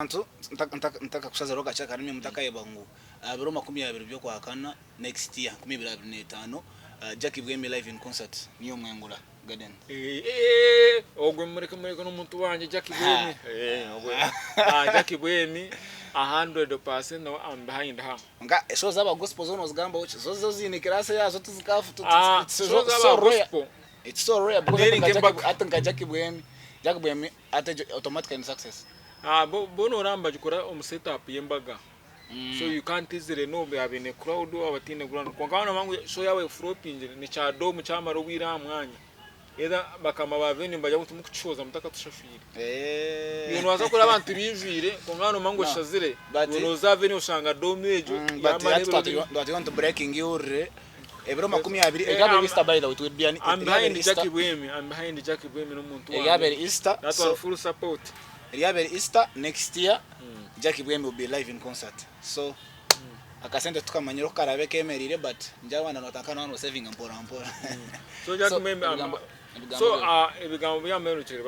Abantu ntakakushaziraho kakye akarimi mutakayebwa ngu aha biro 20 by'okwakana next year 2025 Jackie Bwemi live in concert niyo Mwengula Gardens. Ogwe mureke mureke n'omuntu wangye Jackie Bwemi ogwe Jackie Bwemi 100% nawe am behind her. Kwonka show z'aba gospel zo nozigambaho ki? Zo zo ziine class yaazo tizikafu Show z'aba gospel It's so rare because Neri nk'embaga. Hati nka Jackie Bwemi, Jackie Bwemi ati egyo automatically ni success. Ah, bo bo noraba nibagikora omu set up y'embaga so you can't easily know yaaba eine crowd oba bataine crowd kwonka waaba nomanya ngu show yaaba eflopingire nikyadomu kyamara obwire aha mwanya either bakama ba venue nibagira ngu timukukishoza mutakatushashwire. Iwe nobaasa kureba abantu baijwire kwonka waaba nomanya ngu No, oshazire but iwe noza aha venue oshanga domu egyo But yamara hati ebiro twaturiyo bingi. twaturiyo nitu breakinga ihurire ebiro Yes. 20 Eh, eryaba I'm, Easter by the way it will be an I'm eryaba behind Easter Jackie Bwemi, I'm behind Jackie Bwemi n'omuntu eryaba wangye. Easter That so one full support. Eryaba Easter next year Jackie Bwemi will be live in concert so akasente titukamanyire oku karaabe kemereire but ngyaba notandika nawe no savinga mpora mpora So Jackie so Bwemi, ebigambo ebigambo so byawe. ebigambo by'ameerukire.